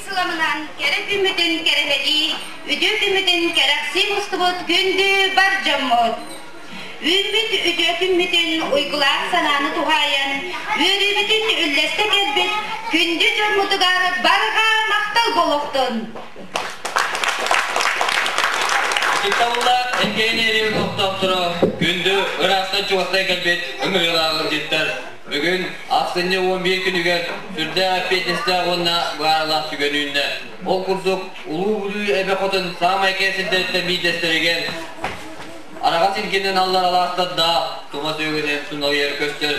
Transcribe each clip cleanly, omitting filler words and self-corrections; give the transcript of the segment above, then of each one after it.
Сыламынан кэрэ күммүтүн кэрэһэлии, үтүө күммүтүн кэрэхсии мустубут күндү бар дьоммут! Үүммүт үтүө күммүтүн уйгулаах санааны туһаайан, үөрүүбүтүн үллэстэ кэлбит күндү дьоммутугар барҕа махтал буолуохтун! Ытыктабыллаах Эҥкэйин нэһилиэгин олохтоохторо, күндү ыраахтан чугастан кэлбит ыҥырыылаах ыалдьыттар, бүгүн ахсынньы 11 күнүгэр сүрдээх эппиэтинэстээх уонна быһаарыылаах түгэн үүннэ. Ол курдук, Улуу Бүлүү эбэ хотун саамай кэрэ сирдэриттэн биирдэстэригэр араҕас илгинэн аллар алаастардаах тума сүөгүнэн туналыйар көстөр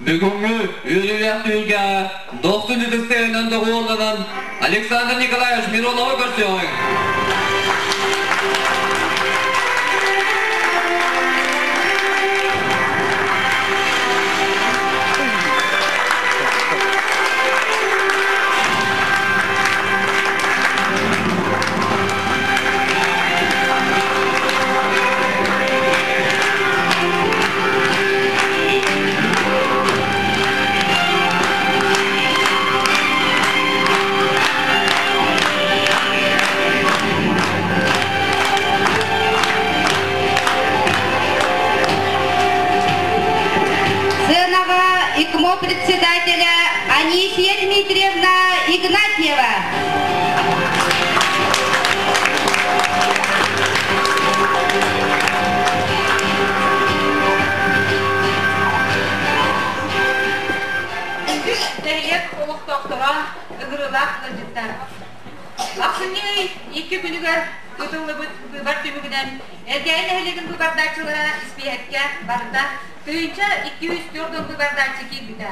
Бүгүҥҥү үөрүүлээх түһүлгэҕэ дохсун ытыстыынан доҕуһуолланан Александр Николаевич Мироновы көрсүөҕүҥ. Сыанаҕа ИКМО председателя Анисия Дмитриевна Игнатьева. Нэһилиэк олохтоохторо, ыҥырыылаах ыалдьыттар. Ахсынньы ый икки күнүгэр ыытыллыбыт быыбар түмүгүнэн Элгээйи нэһилиэгин быыбардааччылара испииһэккэ барыта 1204 быыбардааччы киирбитэ.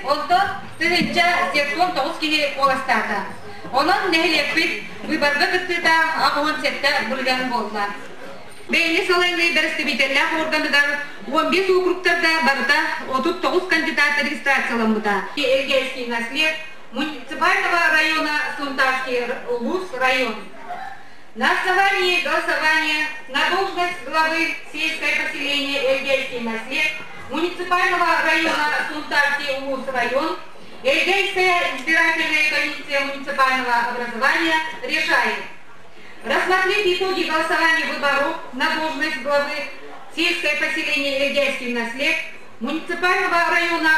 Онтон 1079 киһи куоластаата. Онон нэһилиэкпит быыбарга кыттыыта 87% буолла. Бэйэни салайыныы бэрэстэбиитэллээх уорганыгар 15 уокуруктарга барыта 39 кандидат регистрацияламмыта. Элгээйский наслед муниципального района Сунтарский улус район. На основании голосования на должность главы сельского поселения Эльгейский наслед муниципального района Сунтарский улус район Эльгейская избирательная комиссия муниципального образования решает рассмотреть итоги голосования выборов на должность главы сельское поселение Эльгейский наслед муниципального района,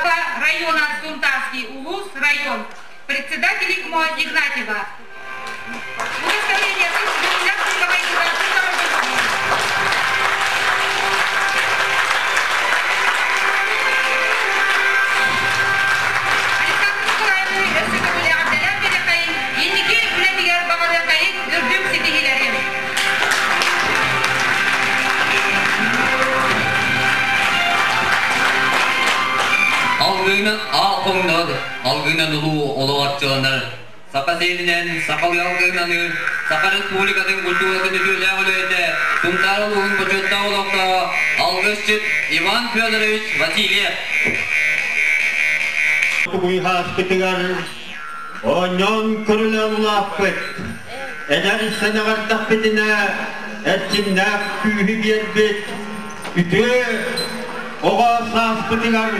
района Сунтарский улус район председатель ИКМО Игнатьева. Удостоверение Инники үлэтигэр баҕарыахайын үрдүк ситиһиилэри! Алгыынан аал хоҥнор, алгыынан улуу олох арчыланар. Саха сиэринэн сахалыы алгыынан Саха Республикатын культуратын үтүөлээх үлэһитэ, Сунтаар улууһун бочуоттаах олохтооҕо алгысчыт Иван Федорович Васильев. Тугуйхааспытыгар оонньоон көрүлээн улааппыт, эдэр сэнэҕэрдэхпитинэ Эрчимнээх күүһү биэрбит үтүө оҕо сааспытыгар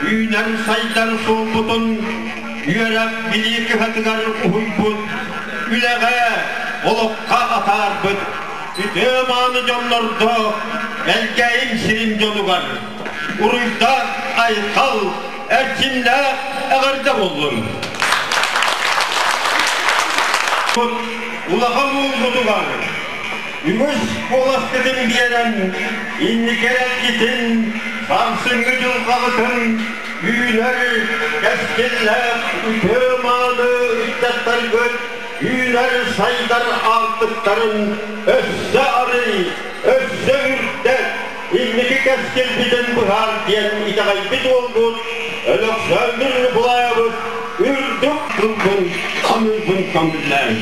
үүнэр-сайдар суолбутун үөрэх билии кыһатыгар уһуйбут, үлэҕэ, олоххо атаарбыт үтүө мааны дьоннордоох Элгээйим сирин дьонугар уруйдаах айхал, эрчимнээх эҕэрдэ буоллун! Улахан уулгутугар үгүс куоласкытын биэрэн, инники эрэлгитин, сарсыҥҥы дьылҕаҕытын үүнэр кэскиллээх үтүө-мааны ыччаттаргыт үүнэр-сайдар аартыктарын өссө арый, өссө үрдэт, инники кэскилбитин быһаар диэн итэҕэйбит уолбут Өлөксөөндүр Ньукулаайабыс үрдүк тылбын саныырбын көҥүллээн.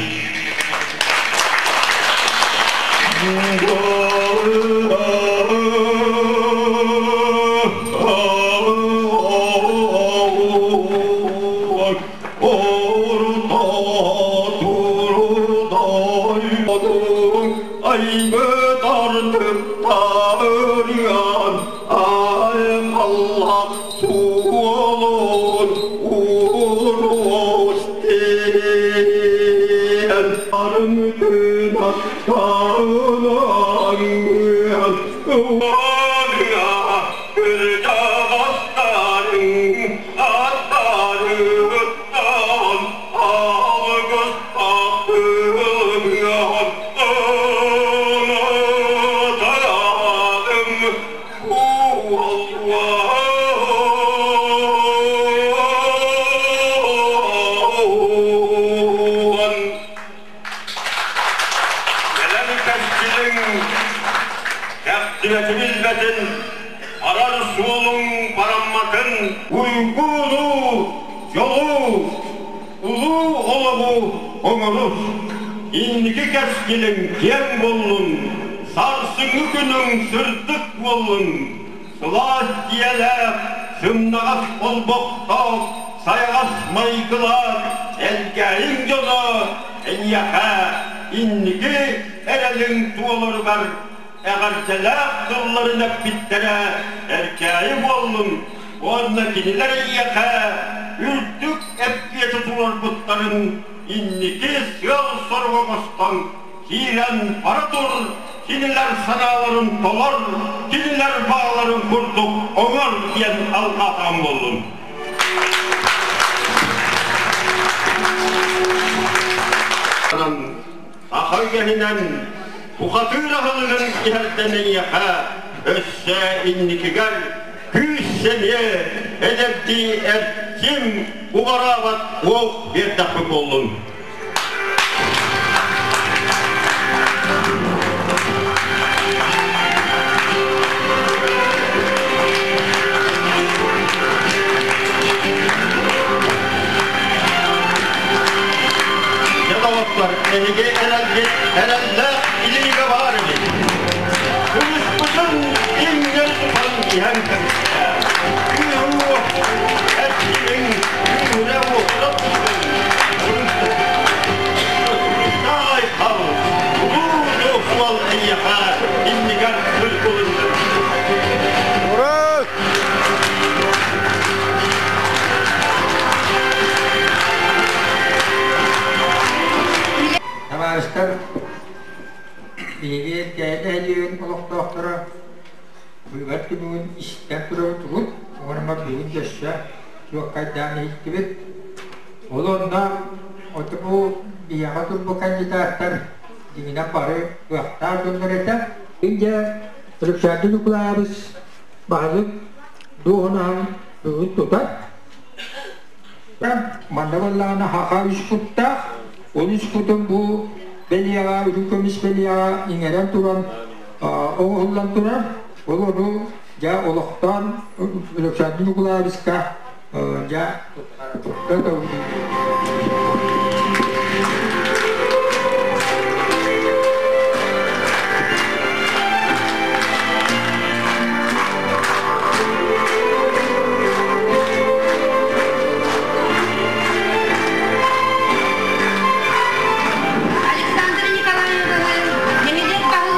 Кэлэн кэскилиҥ кэхтибэтин билбэтин, барар суолуҥ барамматын, уйгуну, дьолу, улуу олоҕу оҥорус, инники кэскилиҥ киэҥ буоллун, сарсыҥҥы күнүҥ сырдык буоллун, сылаас дьиэлээх, сымнаҕас олбохтоох, сайаҕас майгылаах Элгээйиҥ дьоно эйиэхэ инники эрэлиҥ туоларыгар эҕэрдэлээх тылларын эппиттэрэ эркээйи буоллун уонна кинилэр эйиэхэ үрдүк эппиэти туруорбуттарын инники сыал-сорук оҥостон киирэн бара тур, кинилэр санааларын толор, кинилэр баҕаларын курдук оҥор диэн алҕаатаҕым буоллун. Саха үгэһинэн бухатыыр аһылыгын иһэрдэн эйиэхэ өссө инникигэр күүс-сэниэ, эдэрдии эрчим уҕараабат уол биэрдэхпит буоллун. Дьэ доҕоттор, эһиги эрэлгит эрэллээх илиигэ баар эбит. Кыыспытын иҥнэр тутан иһэн кэбистэ. Күүһүҥ-уоххун, эрчимиҥ күүһүрэ-уохура турдун. Айхал, улуу суол эйиэхэ иннигэр сырдылыннын. Табаарыстар, биһиги Эркээйи нэһилиэгин олохтоохторо быыбар түмүгүн истэн турабыт уонна бүгүн өссө чуолкайдаан иһиттибит. Ол онно оту бу биһиэхэ турбут кандидаттар дьиҥинэн бары кыахтаах дьоннор этэ. Дьэ, Александр Николаевич баһылык дуоһунаһын бүгүн тутар. Манна буоллаҕына хаха үс куттаах, ол үс кутун бу бэлиэҕэ, үрүҥ көмүс бэлиэҕэ иҥэрэн туран оҥоһуллан турар. Ол ону дьэ олохтоон Александр Николаевичка дьэ Александр Николаевиһы нэһилиэк баһылыга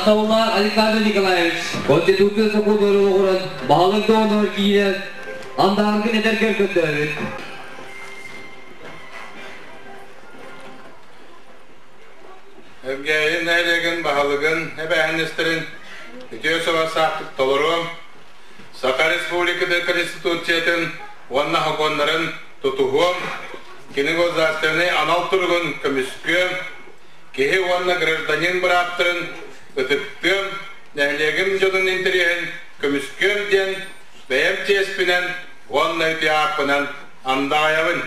Убаастабыллаах Александр Николаевич, Конституция сокуонугар олоҕуран, баһылык доҕонугар киирэн, андааргын этэргэр көрдөөбүт. Элгээйи нэһилиэгин баһылыгын эбээһинэстэрин үтүө суобастаахтык толоруом, Саха Республикатын Конституциятын уонна сокуоннарын тутуһуом, кини государственнай анал туругун көмүскүөм, киһи уонна гражданин бырааптарын ытыктыам, нэһилиэгим дьонун интэриэһин көмүскүөм диэн бэйэм чиэспинэн уонна үтүө ааппынан андаҕайабын.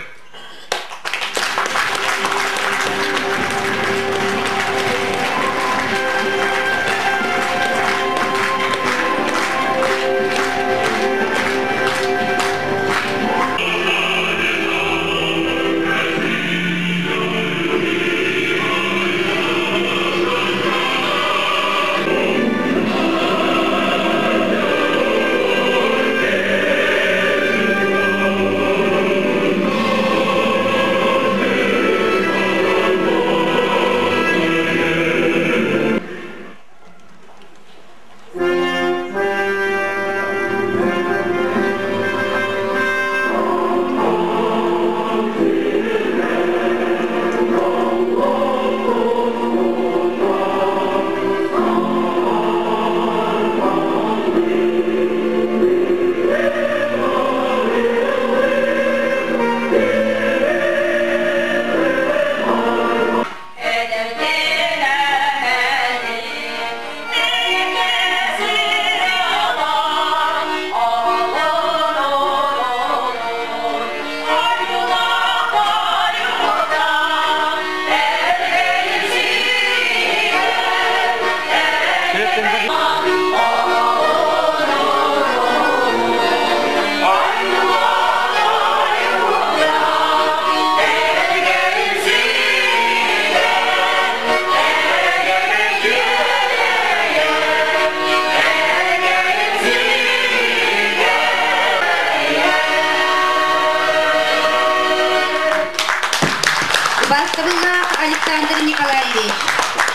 Убаастабыллаах Александр Николаевич,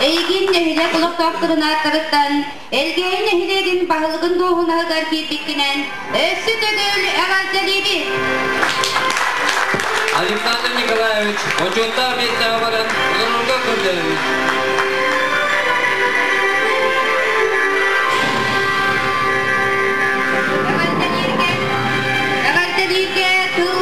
эйигин нэһилиэк олохтоохторун ааттарыттан Элгээйи нэһилиэгин баһылыгын дуоһунаһыгар киирбиккинэн өссө төгүл эҕэрдэлиибит! Александр Николаевич, бочуоттаах миэстэҕэ баран олорорго көрдөһөбүт. Эҕэрдэлииргэ, эҕэрдэлииргэ тыл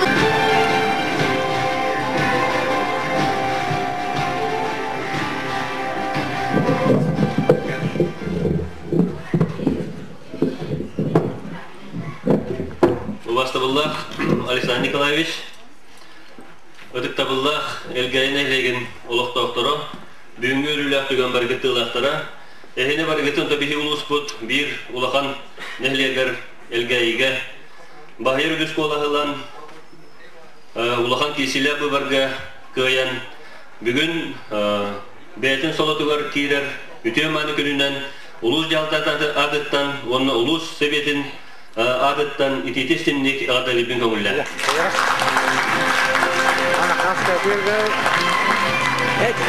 Убастабыллаах Александр Николаевич, ытыктабыллаах Элгээйи нэһилиэгин олохтоохторо, бүгүҥҥү үөрүүлээх түгэн барыгыттыылаахтара, эһини барыгытын биһи улууспут биир улахан нэһилиэгэр Элгээйигэ баһыйар үгүс куолаһылан улахан киисилээх быбарга кыайан бүгүн бэйэтин солотугар киирэр үтүө-мааны күнүнэн улуус дьаһалтатын аатыттан уонна улуус сэбиэтин аатыттан итиити истинник эҕэрдэлиирбин көҥүллээ.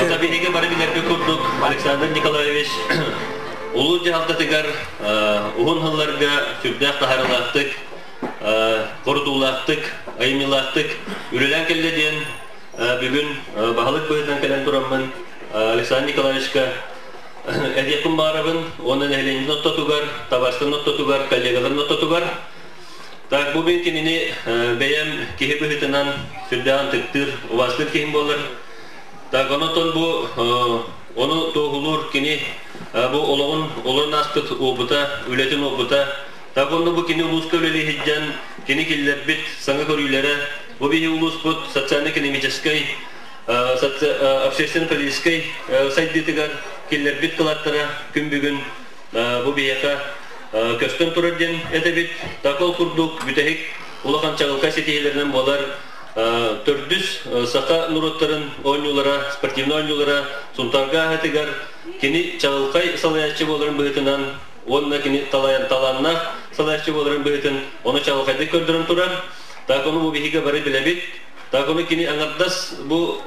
Это биһиги бары билэрбит курдук Александр Николаевич улуус дьаһалтатыгар уһун сылларга сүрдээх таһаарыылаахтык, хорутуулаахтык, айымньылаахтык үлэлээн кэллэ диэн бүгүн баһылык быһыытынан кэлэн тураммын Александр Николаевичка этиэхпин баҕарабын уонна нэһилиэнньэтин ортотугар, табаарыстарын ортотугар, коллегаларын ортотугар. Так бу мин кинини бэйэм киһи быһыытынан сүрдээҕин ытыктыыр, убаастыыр киһим буолар. Так онон бу ону туоһулуур кини бу олоҕун олорон ааспыт уопута, үлэтин уопута. Так онно бу кини улууска үлэлии сылдьан кини киллэрбит саҥа көрүүлэрэ бу биһи улууспут социально-экономическай общественно-политическай сайдыытыгар киллэрбит кылааттара күн бүгүн бу биһиэхэ көстөн турар диэн этэбит. Так ол курдук бүтэһик улахан чаҕылхай ситиһиилэринэн буолар төрдүс саха норуоттарын оонньуулара, спортивнай оонньуулара Сунтаарга ааһытыгар кини чаҕылхай салайааччы буоларын быһыытынан уонна кини талайан талааннаах салайааччы буоларын быһыытын ону чаҕылхайдык көрдөрөн турар. Так ону бу биһиги бары билэбит. Так ону кини аҥардас бу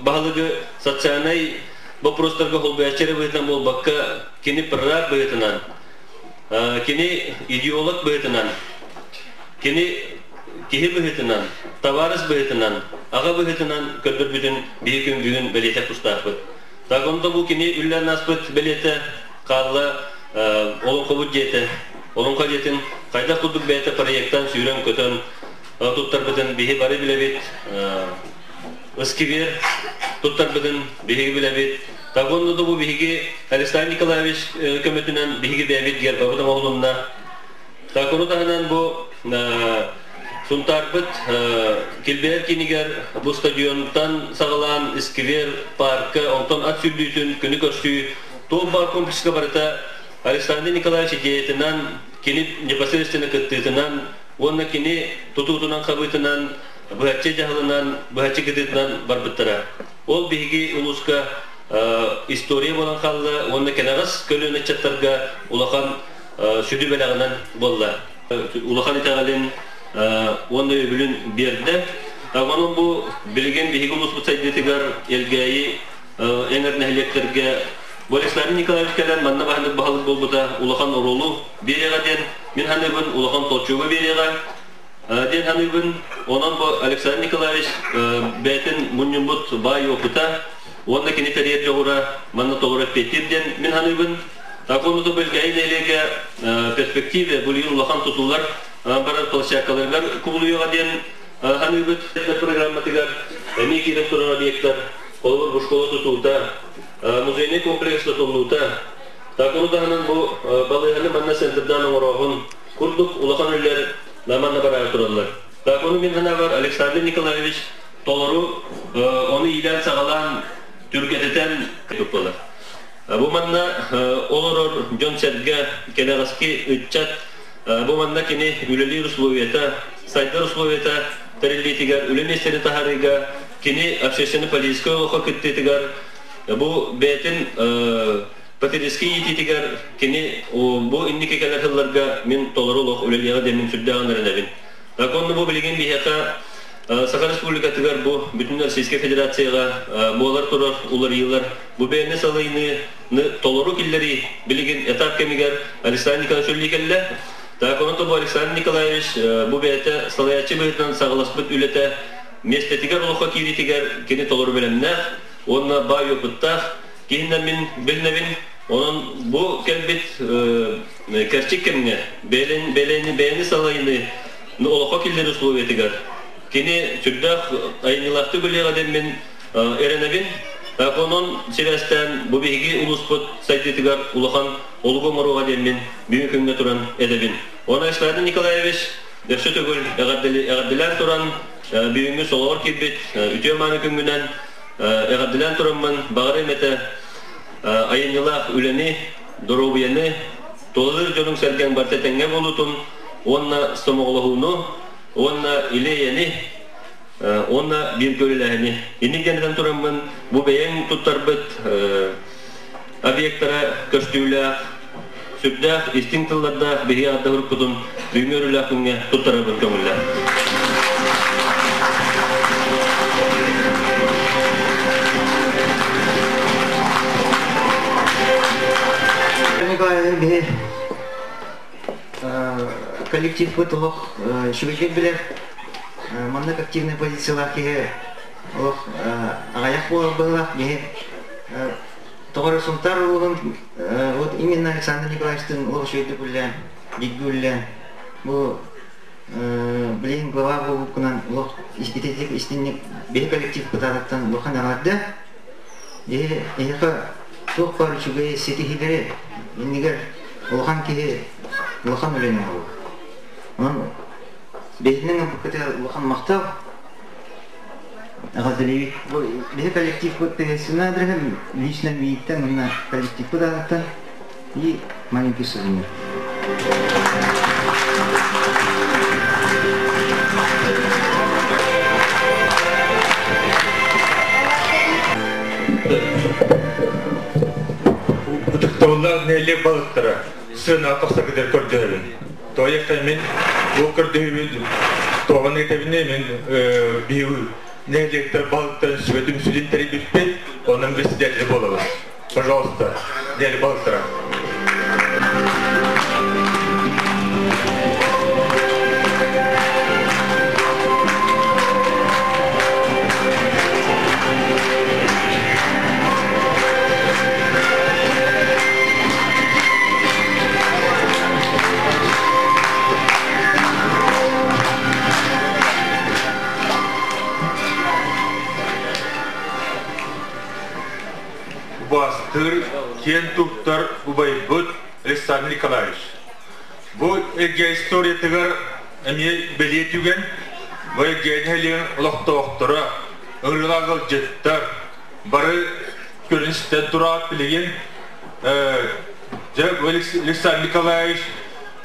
баһылыгы социальнай Боппуруостарга холбояччы эрэ быһыытынан буолбакка, кини прораб быһыытынан, кини идеолог быһыытынан, кини киһи быһыытынан, табаарыс быһыытынан, аҕа быһыытынан көрдөрбүтүн биһи күн бүгүн бэлиэтэх тустаахпыт. Так онто бу кини үллэн ааспыт бэлиэтэ хаалла олоҥхобут дьиэтэ. Олоҥхо дьиэтин хайдах курдук бэйэтэ проектан сүүрэн-көтөн туттарбытын биһи бары билэбит. Ыскибиэр туттарбытын биһиги билэбит. Так онно да бу биһиги Александр Николаевич көмөтүнэн биһиги бэйэбит гербабыт оҥоһулунна. Так ону таһынан бу Сунтаарбыт Килбэйэр киинигэр бу стадионтан саҕалаан сквер, парка, онтон ат сүүрдүүтүн күнү көрсүү туох баар комплекска барыта Александр Николаевич идеятынан, кини непосредственно кыттыытынан уонна кини тутуутунан хабыытынан быһаччы дьаһалынан, быһаччы кытыытынан барбыттара. Ол биһиги улууска история буолан хаалла уонна кэнэҕэс көлүөнэ ыччаттарга улахан сүдү бэлэҕинэн буолла. Улахан итэҕэлин уонна өйөбүлүн биэрдэ. Онон бу билигин биһиги улууспут сайдыытыгар Элгээйи эҥэр нэһилиэктэргэ бу Александр Николаевич кэлэн манна баһылык баһылык буолбута улахан оруолу биэриэҕэ диэн мин саныыбын, улахан толчугу биэриэҕэ диэн саныыбын. Онон бу Александр Николаевич бэйэтин мунньуммут баай опыта уонна кини тэрийэр дьоҕура манна толору эппиэттиир диэн мин саныыбын. Таконуту Бөлгэйи нэһилиэгэ перспективе булиир улахан тутуулар барар площадкаларыгар кубулуйуоҕа диэн саныыбыт. Программатыгар эмиэ киирэн турар объектар, холобур, бу школа тутуута, музейный комплекс тутуллуута, такону таһынан бу балыыһаны манна центрдаан оҥорооһун курдук улахан үлэлэр манна бараары тураллар. Такону мин санаабар Александр Николаевич толору ону иилээн-саҕалаан түргэтитэн туппалар. Бу манна олорор дьон-сэргэ, кэнэҕэски ыччат бу манна кини үлэлиир условията, сайдар условията тэриллиитигэр, үлэ миэстэтин таһаарыыга, кини общественно-политическай олоххо кыттыытыгар, бу бэйэтин патриотическай иитиитигэр кини бу инники кэлэр сылларга мин толору олох үлэлиэҕэ диэн мин сүрдээҕин эрэнэбин. Так онно бу билигин биһиэхэ Саха Республикатыгар бу бүтүн Российскай Федерацияҕа буолар турар уларыйыылар бу бэйэни салайыныыны толору киллэрии билигин этап кэмигэр Александр Николаевич үлэлии кэллэ. Так онон бу Александр Николаевич бу бэйэтэ салайааччы быһыытынан саҕаласпыт үлэтэ миэстэтигэр олоххо киириитигэр кини толору бэлэмнээх уонна баай опыттаах киһинэн мин билинэбин. Онон бу кэлбит кэрчик кэмҥэ бэйэни салайыныы олоххо киллэрии условиятыгар кини сүрдээх айымньылаахтык үлэлиэҕэ диэн мин эрэнэбин. Онон сибээстээн бу биһиги улууспут сайдыытыгар улахан олугу оҥоруоҕа диэн мин бүгүн күҥҥэ туран этэбин. Онон Александр Николаевич өссө төгүл эҕэрдэлээн туран бүгүҥҥү солоҕор киирбит үтүө мааны күҥҥүнэн эҕэрдэлээн тураммын баҕарыам этэ айымньылаах үлэни, доруобуйаны, тулалыыр дьонуҥ-сэргэҥ барыта этэҥҥэ буолуутун уонна сомоҕолоһууну уонна или-эйэни уонна бииргэ үлэлээһини инник диэн этэн тураммын бу бэйэҥ туттарбыт объектара көстүүлээх сүрдээх истиҥ тыллардаах биһиги ардыһырпытын бүгүҥҥү өрүлээх күҥҥэ туттарарбын көҥүллээх. Николаевич биһи коллективпыт олох үчүгэйдик билэр. Маннык активный позициялаах киһи олох аҕыйах буолар быһыылаах. Биһи тоҕо эрэ Сунтаар улууһун вот именно Александр Николаевичтыын олох үчүгэйдик үллээн, бииргэ үллээн бу билигин глава буолбуккунан олох ититик истинник биһи коллективпыт аатыттан улахан эҕэрдэ. Эһиэхэ туох баар үчүгэй ситиһиилэри иннигэр улахан киһи улахан үлэни оҥорор. Онон бэйэтинэн ылбыккыта улахан махтал. Эҕэрдэлиибит. Биһи коллективпыт Сына Андреевна лично мииттэн уонна коллективпыт аатыттан и маленький сувенир. Ытыктабыллаах нэһилиэк балыктара сыанаҕа тахсаргытыгар көрдөһөбүн. Тоойуохха мин бу көрдөһүүбүн туоҕун ыытабын мин биһиги нэһилиэктэр балыктарын сүбэтин сүдүн тэрийбиппит. Онон председатель буолабын. Пожалуйста, Нелли Балыктара. Убаастыыр, киэн туттар убайбыт Александр Николаевич. Бу эгэ историятыгар эмиэ бэлиэ түгэн, бу эгэ нэһилиэгин олохтоохторо, ыҥырыылаах ыалдьыттар бары көрүнүстэн тураат билигин дьэ Александр Николаевич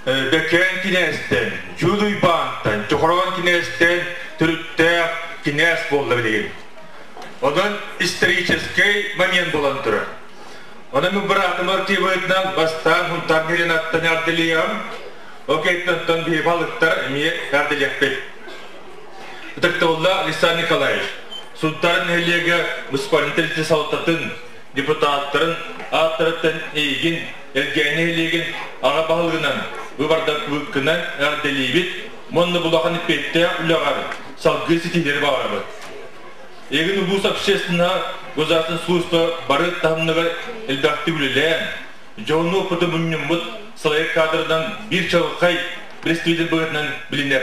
Бэкээн кинээстэн, Дьуун Уйбаантан, Чохороон кинээстэн төрүттээх кинээс буолла билигин. Онон историческай момент буолан турар. Онон мин быраатым артыыбытынан бастаан Хунтар Гренаттан ардылыйам. Ол кэнниттэн биһи балыктар эмиэ ардылыахпыт. Ытыктабыллаах Александр Николаевич, Сунтаар нэһилиэгэ муниципальнай салалтатын депутаттарын ааттарыттан эйигин Элгээйи нэһилиэгин аҕа баһылыгынан выбордаппыккынан эҕэрдэлиибит уонна улахан эппиэттээх үлэҕэр салгыы ситиһиилэри баҕарабыт. Эйигин улуус общественноһа государственнай служба бары таһымныгар элбэхтик үлэлээн, дьону опыты мунньуммут салайар кадрынан биир чаҕылхай представитель быһыытынан билинэр.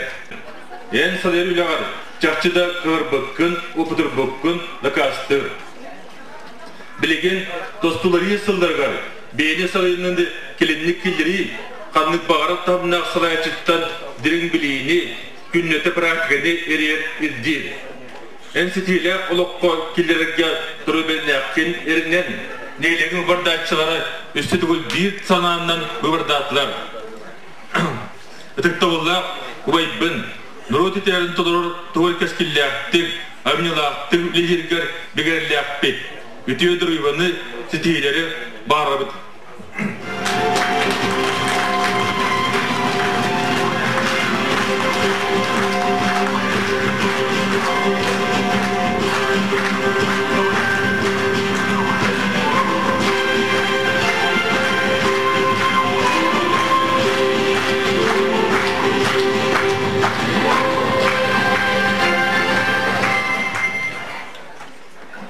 Эн салайар үлэҕэр чахчы да кыырбыккын, опытырбыккын дакаастыыр. Билигин тостуларыы сылларыгар бэйэни салайыныыны кэлимник киллэрии ханнык баҕарар таһымнаах салайааччыттан дириҥ билиини, күннэтэ практиканы эрэйэр ирдиир. Эн ситиилээх олоххо киллэрэргэ турубэннээххин эринэн, нэһилиэгин выбордааччылара өссө төгүл биир санаанан выбордаатылар. Ытыктабыллаах убайбын, норуот итэҕэлин толорор тугу кэскиллээхтик, айымньылаахтык үлэлииргэр бигэрэлээхпит. Үтүө доруйбаны ситиһиилэри баҕарабыт.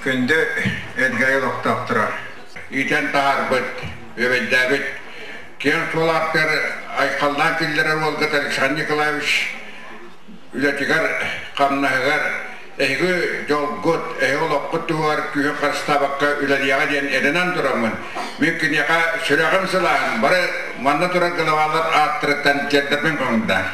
Күндү Эдгай олохтоохторо, иитэн таһаарбыт, үөбэйдээбит киэҥ суолаахтар айхаллаан киллэрэр уолгут Александр Николаевич үлэтигэр, хамнаһыгар эһиги дьолгут, эһиги олоххут туһугар күүһүн харыстаабакка үлэлиэҕэ диэн эрэнэн тураммын, мин киниэхэ сүрэҕим сылааһын бары манна турар главалар ааттарыттан тиэрдэрбин көҥүллээн.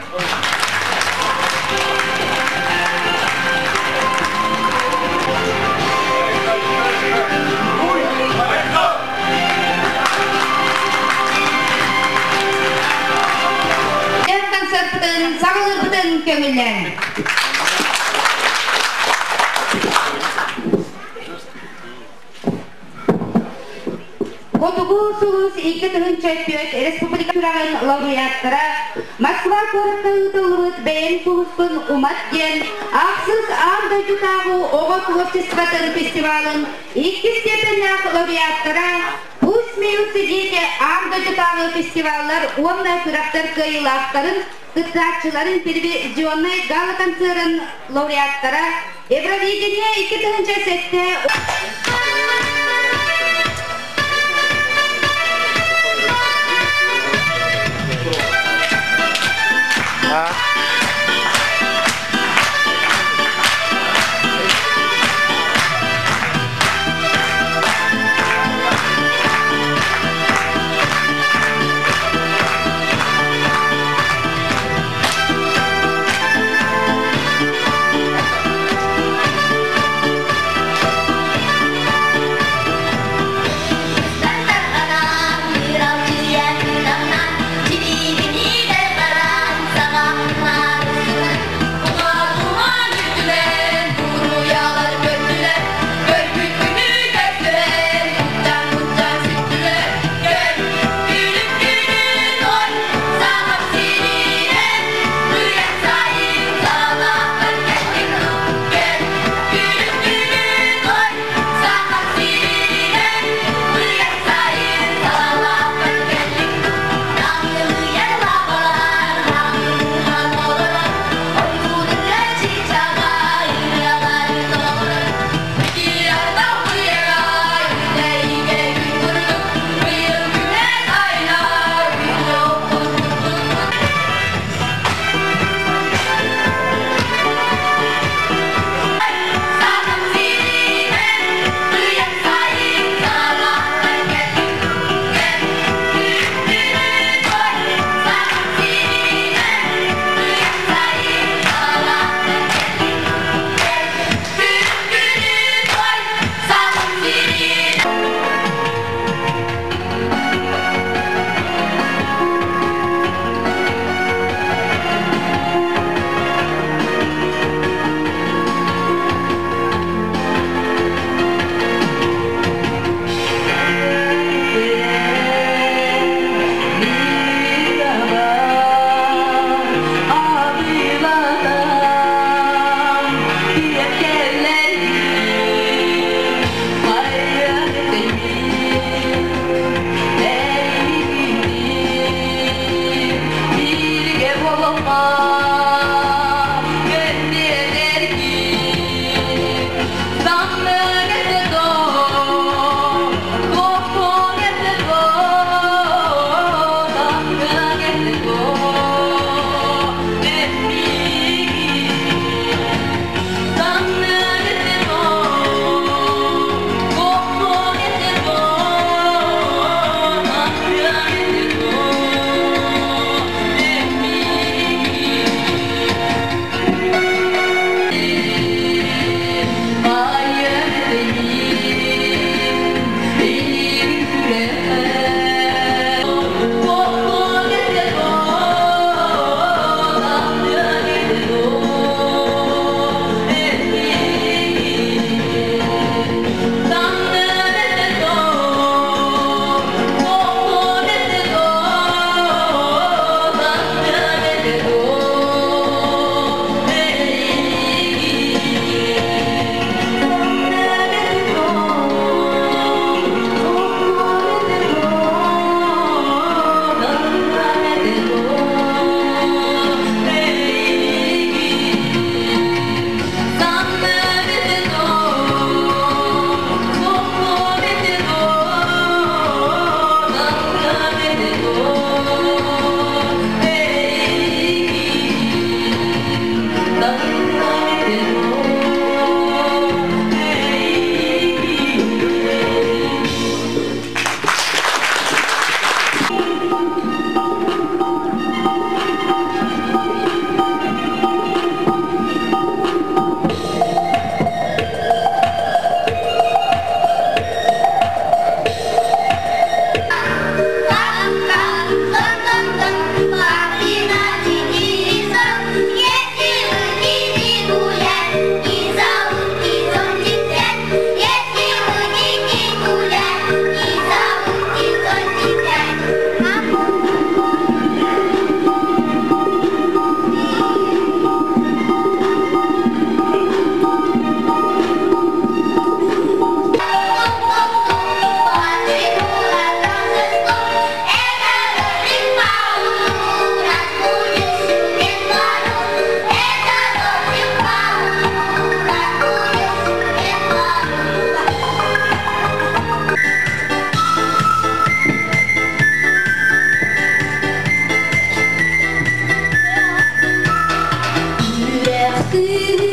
Концертпытын саҕалыырбытын көҥүллээн. Хотугу сулус 2004 республика күрэҕин лауреаттара Москва куоракка ыытыллыбыт бэйэм сулуспун умат диэн ахсыс аан дойдутааҕы оҕо творчествотын фестивалын иккис степеннээх лауреаттара Пусть смеются дети аан дойдутааҕы фестиваллар уонна күрэхтэр кыайыылаахтарын кыттааччыларын телевизионнай гала-концерын лауреаттара Евровидение 2007 Кыыһы.